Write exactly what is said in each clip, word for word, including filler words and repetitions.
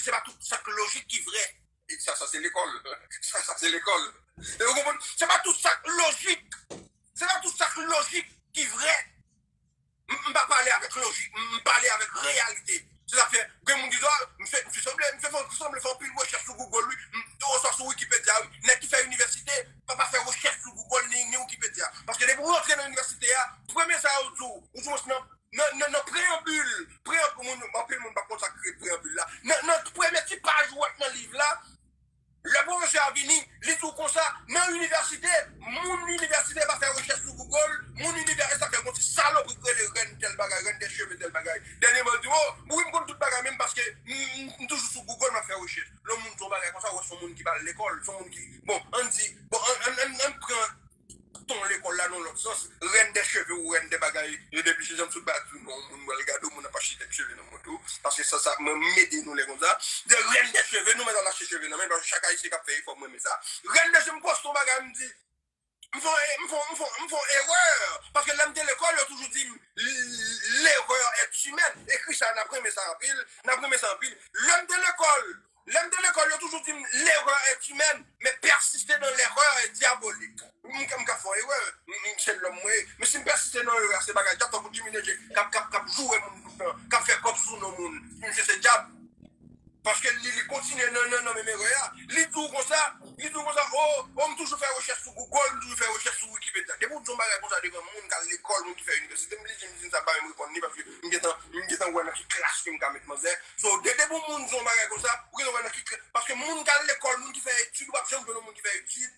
se pa tout sa k lojik ki vrè. E sa, sa se lekòl. Sa, sa se lekòl. E ou konprann? Se pa tout sa k lojik. Se pa tout sa k lojik ki vrè. M, m pa pale avèk lojik, m, m pale avèk reyalite. Se sa k fè, gen moun ki di, "Ah, misye, misye sanble, misye fè, sanble fè anpil rechèch sou Google, wi, m, oswa sou Wikipedia, wi." Nèg ki fè inivèsite pa, pa fè rechèch sou Google ni, ni Wikipedia. Paske depi w rantre nan inivèsite a, premye sa yo di w, ou di w nan, nan, nan, nan preyanbil, preyanbil, moun, anpil moun pa konn sa k rele preyanbil la. Nan, nan premye ti paj ou wè nan liv la, lè pwofesè a vini, li di w konsa, nan inivèsite, moun inivèsite pa fè rechèch sou Google, moun inivèsite, sa fè yon ti salopri ki rele rèn tèl bagay, rèn de cheve tèl bagay. Dènyèman, li di, "Oh, wi, m konn tout bagay, menm paske m, m, m toujou sou Google, m ap fè rechèch." Lè yon moun di yon bagay konsa, ou wè se yon moun ki pa al lekòl, se yon moun ki, bon, ann di, bon, ann, ann, ann, ann pran ton lekòl la nan lòt sans, rèn de cheve ou rèn de bagay, yo depi se janm sou baz ou non, moun pral gade w, moun ap achte tèt cheve nan mond ou, paske sa, sa, mwen, m ede nou lè konsa, de rèn de cheve, nou mèt al achte cheve nan men, paske chak ayisyen k ap fè efò, mwen renmen sa. Rèn de cheve, m poste yon bagay, m di, m fè, m fè, m fè, m fè erè, paske lè m te lekòl, yo toujou di m, l'erreur est humaine, ekri sa, n ap renmen sa anpil, n ap renmen sa anpil. Lè m te lekòl, Lè m te lekòl, yo toujou di m, l'erreur est humaine, mais persister dans l'erreur est diabolique. M, m ka fè yon erè, m, m se lòm mwen ye. Men si m pèsiste nan erè a, se bagay dyab, tankou Jimmy Danger k ap, k ap, k ap joure moun tout tan, k ap fè kòb sou non moun. Misye se dyab. Paske li, li kontinye nan, nan, nan menm erè a. Li di w konsa, li di w konsa, "Oh, oh, m toujou fè rechèch sou Google, m toujou fè rechèch sou Wikipedia." Depi w di yon bagay konsa devan moun k al lekòl, moun ki fè inivèsite, m li di, m di, "Sa pa menm reponn li, paske m gentan, m gentan wè nan ki klas ke m ka met manzè." So, de, depi yon moun di yon bagay konsa, ou gentan wè nan ki klas. Paske moun k al lekòl, moun ki fè etid, ou p ap janm jwenn yon moun ki fè etid.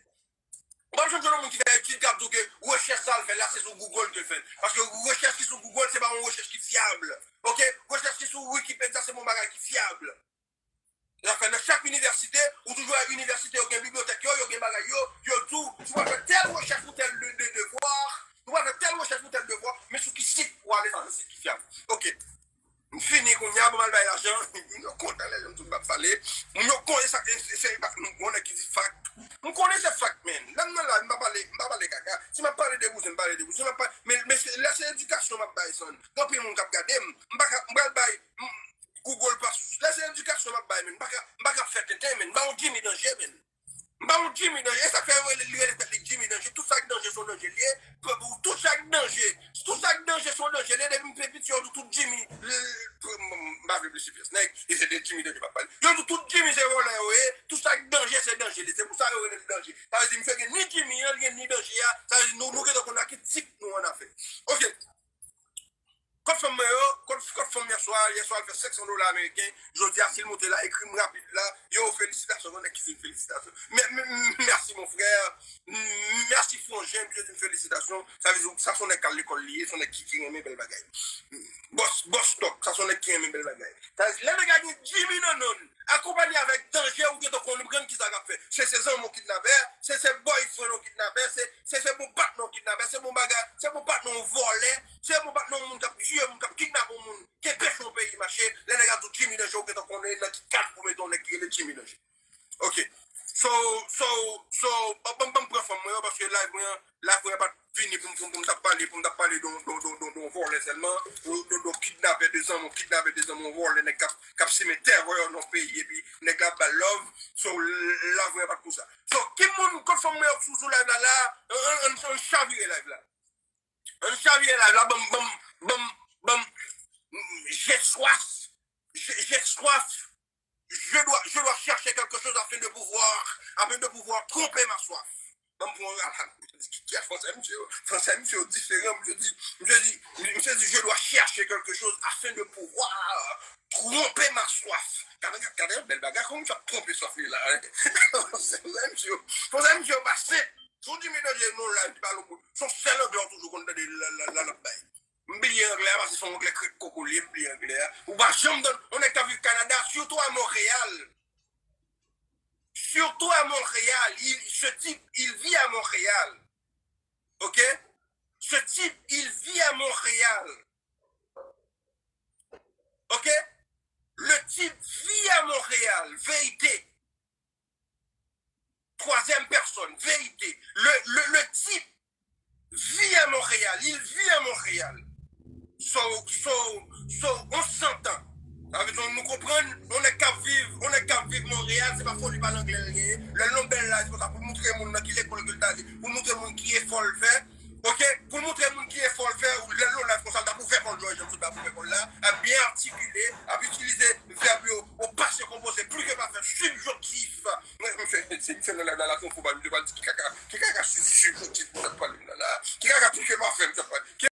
Ou p ap janm jwenn yon moun ki fè etid k ap di w ke rechèch sa l fè la, se sou Google ke l fè l. Paske rechèch ki sou Google, se pa yon rechèch ki fyab. Oke? Rechèch ki sou Wikipedia, se pa yon bagay ki fyab. Sa fè nan chak inivèsite, ou toujou wè inivèsite yo gen bibliyotèk yo, yo gen bagay yo, yo di w, si w pral fè tèl rechèch pou tèl de, de, devwa, si w pral fè tèl rechèch pou tèl devwa, men sou ki sit pou ale, sa se sit ki fyab. Oke. M fini kounye a, ban m al bay lajan. Moun yo kontan lè yo m tout m ap pale. Moun yo konnen sa, se, se, se, m konnen ki di fak. M konnen se fak, men. Lè m nan la, m pa pale, m pa pale kaka. Si m ap pale de bouzen, m pale de bouzen. Si m ap pale, men, men se, lè se edikasyon m ap bay, son. Gen anpil moun k ap gade m. M pa ka, m pral bay, m, Google pa, lè se edikasyon m ap bay, men. M pa ka, m pa ka fè tenten, men. M pa yon Jimmy Danger, men. M pa yon Jimmy Danger, e sa k fè yo rele, li rele tèt li Jimmy Danger. Tout sa k danje se yon danje li ye. Pou, pou, tout sa k danje, tout sa k danje se yon danje li ye. Depi m te piti, yo di tout Jimmy, l, l, m, m pa vle blese pyès nèg, e se de Jimmy Danger m ap pale. Yo di tout Jimmy se vòlè yo ye, tout sa k danje se danje li ye. Se pou sa yo rele l Danger. Sa vle di, misye gen ni Jimmy an, li gen ni Danger a. Sa vle di, nou, nou gentan konn a ki tip nou annafè. Oke. Kot fanm mwen yo, kot, kot fanm yèswa, yèswa l fè senk san dola ameriken, jodi a si l moute la, ekri m rapid la, yo felisitasyon, gon nèg ki di m felisitasyon. Mè, mè, mèsi mon frè, mèsi Fonjen, misye di m felisitasyon, sa vle di sa se yon nèg k al lekòl li ye, se yon nèg ki, ki renmen bèl bagay. Bòs, bòs tòk, sa se yon nèg ki renmen bèl bagay. Sa vle di lè nèg la gen Jimmy nan non l, akonpanye avèk Danger, ou gentan konprann kisa k ap fèt. Se, se zanmi w kidnapè, se, se boyfriend w kidnapè, se, se, se bon patnè w kidnapè, se bon bagay, se bon patnè w vòlè, se bon patnè w moun k ap tiye moun, k ap kidnape moun, ki anpeche yon peyi mache. Lè nèg la di w Jimmy Danger, ou gentan konnen nan ki kad pou mete yon nèg ki rele Jimmy Danger. Oke. So, so, so, ban, ban, ban m pran fanm mwen yo, paske live mwen an, live mwen an pa t vini pou m, pou m, pou m t ap pale, pou m t ap pale de yon, de yon, de yon, de yon, de yon vòlè sèlman, de, de, de yon kidnapè de zanmi, kidnapè de zanmi, yon vòlè, nèg k ap, k ap simen tèrè nan yon peyi, epi nèg la ap ba l love. So, live mwen an pa t pou sa. So, ki moun, kot fanm mwen yo k sou, sou live la, la, ann, ann, ann, ann chavire live la. Ann chavire live la, ban m, ban m, ban m, ban m, j'ai soif, j'ai, j'ai soif. Je dois, je dois chercher quelque chose afin de pouvoir, afin de pouvoir tromper ma soif. Ban m pran yon ralal. Misye di, ki, ki fransè misye yo? Fransè misye yo diferan. Misye di, misye di, misye di, je dois chercher quelque chose afin de pouvoir tromper ma soif. Gade, gade, gade, bèl bagay, kòman misye ap twonpe swaf li la, hein? Fransè misye yo, fransè misye yo pa senp. Si w di Jimmy Danger non la, li pa lòt bout. Se yon sèl anglè w toujou konn tande la, la, la, l ap bay. M bliye anglè a, paske se yon anglè krèk koko li ye, m bliye anglè a. Ou pa janm tann yon nèg k ap viv Kanada, sitou a Monreyal. Surtout à Montréal. Il, ce type, il vit à Montréal. OK? Ce type, il vit à Montréal. OK? Le type vit à Montréal. Vérité. Troisième personne, vérité. Le, le, le type vit à Montréal. Il vit à Montréal. So, so, so, on s'entend. Sa vle di, nou konprann, yon nèg k ap viv Montréal, se pa foli pale anglè l genyen. Lè l nan bèl la, se konsa pou l montre moun nan ki lekòl ke l t ale, pou l montre moun ki efò l fè. Ok, pou l montre moun ki efò l fè, lè l nan live konsa, l t ap ouvè kò l jan m sot ap ouvè kò l la, ap byen atikile, ap itilize vèb yo o pase konpoze, pli ke pafè, sibjonktif. Mwen, mwen fè, se, se nan live la, la, se yon fo pale, mwen te pral di ki kaka, ki kaka sib-, sibjonktif mwen t ap pale la, la, ki kaka pli ke pafè mwen t ap pale.